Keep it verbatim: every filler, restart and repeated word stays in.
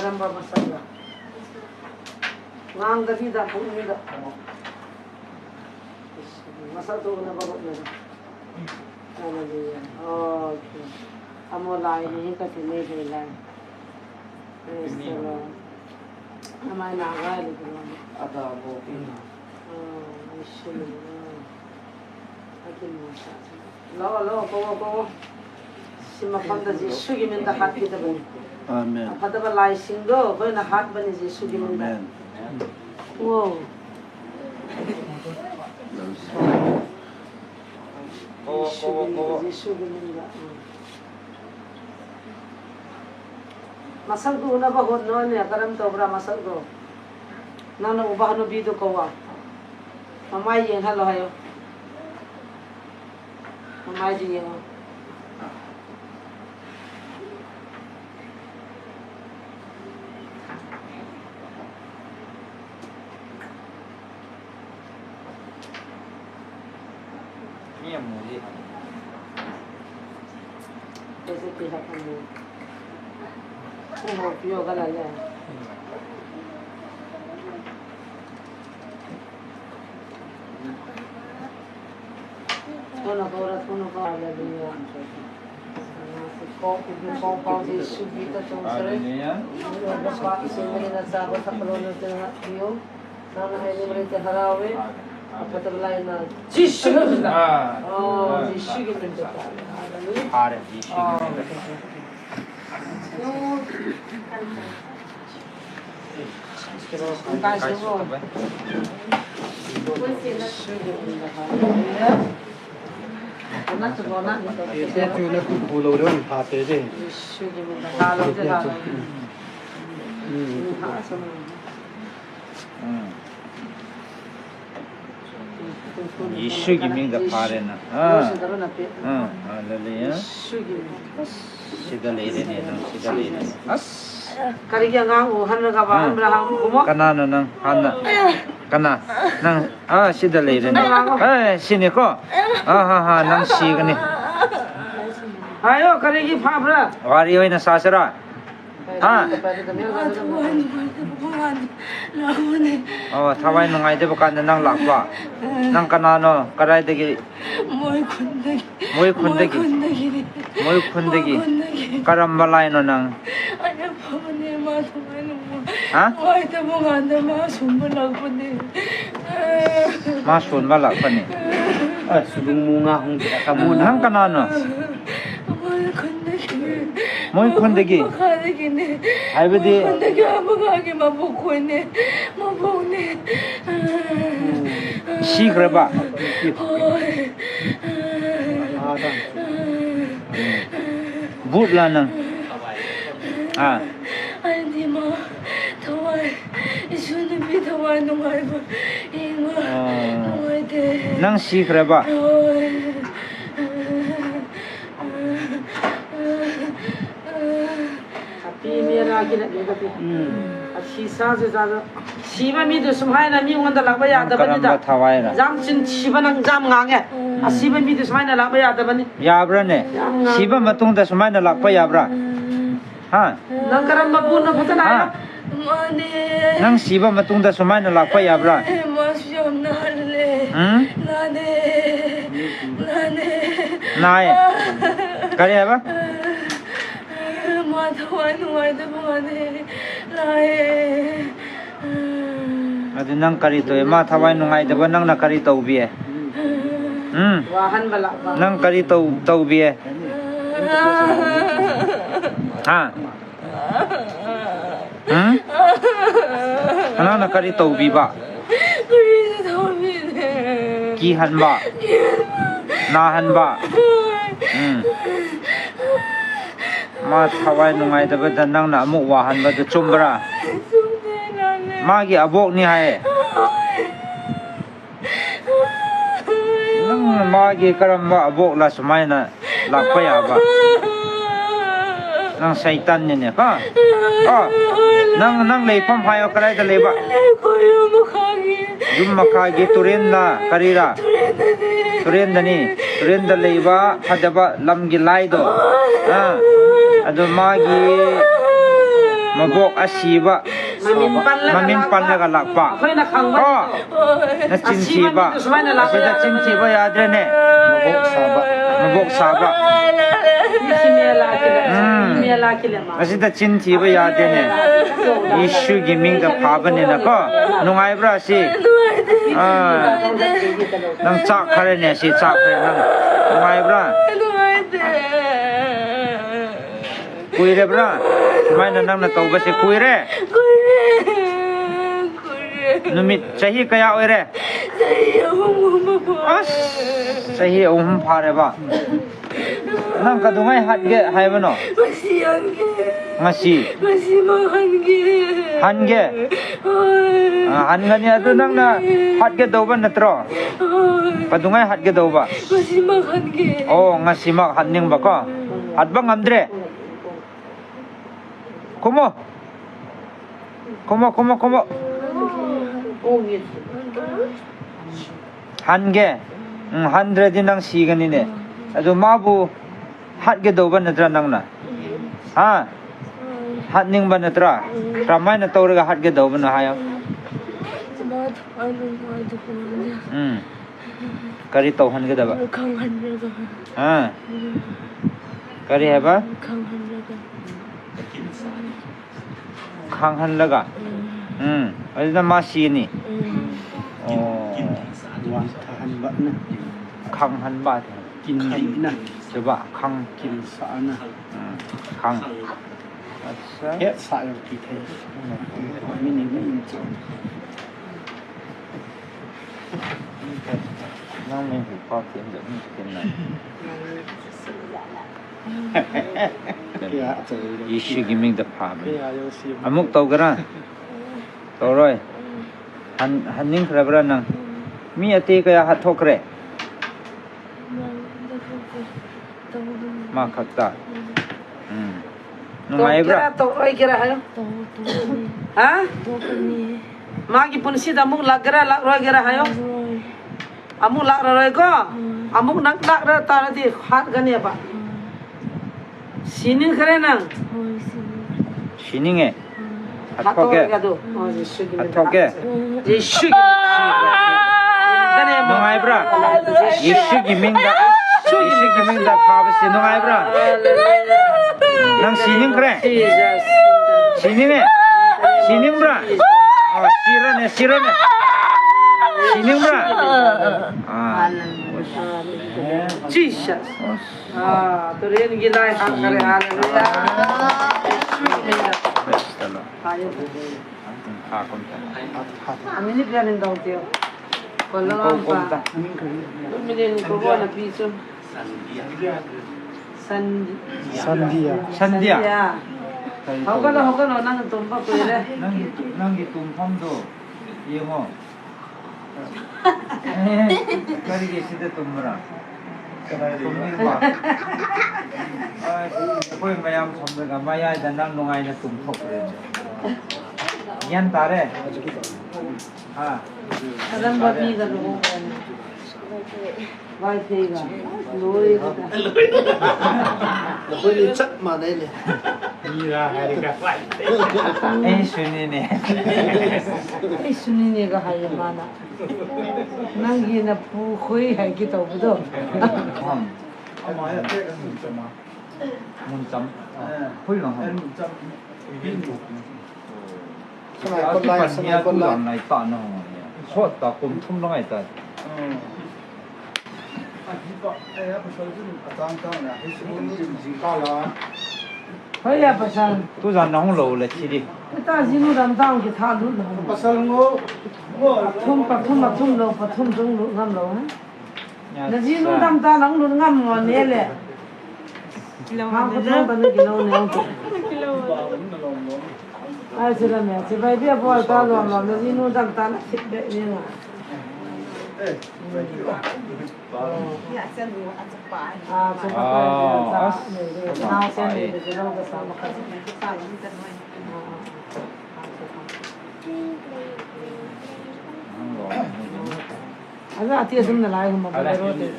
Number masang da. Ngang da vida, kung ni da. Masang tu na ba na. Hallelujah. Okay. Amo lai ni ka ti ni lai. Praise the Lord. Amai na ga ni ko. Ada bo ki. Oh, Jesu. Akin mo sa. Lo, lo, ko, ko. Sima panda Jesu ki min da hat ki da bani. Amen. Apada ba lai sing do, ko na hat bani Jesu ki min da. Amen. Wow. Jesu ki min da, Jesu ki min da. Masal ko na ba hon no ne, karam to bra masal ko. Na na uba no bi do ko wa. Mamai yeng halo hayo. Mamai di yeng. Hallelujah. Jesu. Ah. Oh, Jesu ki min da. Hallelujah. Hare, Jesu ki min da. Oh. Jesu ki min da phare na. Ah. Ah, hallelujah. Sida leire ne, nang sida leire ne. As. Kari kya ngang u han ka ba han bra hang kumo. Kana no nang han na. Kana nang, ah, sida leire ne. Eh, sini ko. Ah, ha, ha, nang si kani. Ayo, kari ki pha bra. Wari oi na sa sira. Ha? Oh, thawai nungai te ba kanda nang lakpa. Nang kana no, karai te ki. Moikhun dagi. Moikhun dagi. Moikhun dagi. Moikhun dagi. Karamba lai no nang. Ana pa ne ma thawai no. Ha? Wai ta ba kanda ma sum ba lakpa ne. Ma sum ba lakpa ne. Ah, sudung mu nga hung ka mu na. Nang kana no. Moikhun dagi. Moikhun dagi. Makha dagi ne. Haibadi. Moikhun dagi, ah, makha gi mabuk khun ne. Mabuk ne. Sikhre ba? Hoi. But la nang. Ah. Ai di ma. Thawai. Isu nupi thawai nungai ba. Inga. Oh. Nungai te. Nang sikhre ba? Hoi. Api mi ana kina ni kati. Hmm. Asi sa se sa sa. Siba mi tu sumhai na mi ngon da lakba ya da bani da. Karamba thawai na. Jam chin siba nang jam ngang e. Hmm. Asiba mi tu sumhai na lakba ya da bani. Yabra ne. Jam ngang. Siba matung da sumhai na lakba yabra. Hmm. Ha? Nang karamba bu na phatna ya? Ha? Mane. Nang siba matung da sumhai na lakpa yabra? Eh, ma siyam na le. Hmm? Nane. Nane. Nai. Kari haba? Ma thawai nungai da mane. Lai. Adi nang kari to, ma thawai nungai da ba nang na kari to bi e. Hmm. Wahan bala. Nang kari to, to bi e. Ha? Hmm? Nang na kari to bi ba? Kihan ba? Nahan ba? Hmm. Ma thawai nungai da ba da nang na mu wahan ba da chum bra? Ma gi abok ni hai. Nang ma gi karamba abok la sumhai na lakpa yaba. Nang Satan ni ne ka. Ah. Nang, nang lei pam hai o karai da lei ba. Yum makha gi turin na karira. Turin da ni. Turin da lei ba. Hada ba lam gi lai do. Ah. Adu ma gi. Mabok asiba. Mamin pan le mamin pan le galakpa. Akoina khangba. Oh. Nachin thiba. Asida chin thiba yadre ne. Mabok saba. Mabok saba. Isi mela kile. Hmm. Mela kile ma. Asida chin thiba yadre ne. Jesu giming da phaba ne na ko. Nungaibra si. Ah. Nang chak khare ne si chak khare nang. Nungaibra. Kuirebra? Sumaina nangna toubase kuire? Kuire. Kuire. Numit chahi kaya oire? Chahi ahum hum apa. As, chahi ahum phareba. Nang kadungai hatge haiba no? Ngasi hange. Ngasi. Ngasi ma hange. Hange? Hoi. Ah, hangani atu nangna hatge douba natro? Hoi. Kadungai hatge douba? Ngasi ma hange. Oh, ngasi ma hanning ba ko? Hatba ngamdre. Kumo. Kumo, kumo, kumo. Hange. Hmm, hundred din nang sigani ne. Adu mabu hatge douba natra nangna. Ha? Hatning ba natra. Ramai na tauraga hatge douba na hayo. Hmm. Kari tau han ke daba? Khang han raga. Ha. Kari heba? Khang han raga. Khang han laga? Hmm. Adina ma sini? Hmm. Oh. Wan tha han ba na. Khang han ba. Kin na. Coba khang. Kin sa na. Hmm. Khang. Acha. He sa yo ki thei. Mini mini. Nang min hu pa kin da min kin na. Jesu giming da pha mi. Amuk tau kara. Tau roi. Han, han ning kara kara nang. Mi ati kaya hat thok re. Ma khakta. Hmm. Nungai bra. Tok kira, tok roi kira hayo. Tok, tok ni. Ha? Tok ni. Magi punsi da amuk lak kira, lak roi kira hayo. Roi. Amuk lak roi ko. Hmm. Amuk nak lak ra ta di hat gane ba. Hmm. Sining kare nang. Hoi, sining. Sining e. Hathoke. Hathoke. Jesu giming da. Nungai bra. Jesu giming da. Jesu giming da pha ba si nungai bra. Nang sining kre. Sining e. Sining bra. Oh, sira ne, sira ne. Sining bra. Ah. Jesus. Ah, tu rin gilai ha kare, hallelujah. Praise the Lord. Hallelujah. Ha, kum ta. Amini pia rin dau tio. Kol la kum ta. Amini ko bona pi chu. Sandia. Sandia. Sandia. Hokalo, hokalo, nang tum pa kuire. Nang, nang tum pam do. Ye mo. Kari ke sida tumra. Tumra ba. Ai, koi mayam samda ga maya da nang nungai na tum thok re. Yan tare. Ha. Adam ba bi ga lo. Vai thei ga. Loi ga. Loi ni chat ma nei le. Ni ra hai ga vai. Ei suni ne. Ei suni ne ga hai ma na. Nang hi na pu khoi hai ki to bu do. Ham. Mun cham. Hui lang ham. Sangai kot lai, sangai kot lai. Lai ta na ho. Sot ta kum thum lang ai ta. Hoi ya pasal. Tu jan na hung lo le chi di. Kita jinu dam dam ki tha lut na. Pasal ngo. Thum pa thum pa thum lo pa thum dung lut ngam lo ha. Na jinu dam ta nang lut ngam ngo ne le. Kilo ha ko thum pa ni kilo ne. Kilo. Ai sila me, si bai bia bol ta lom lom, na jinu dam ta na thip be ni na. Ah, so pa ta ni sa, ni ni na sen ni ni lo ka sa ma ka. Ana ati adum na lai hum ma ba ro te.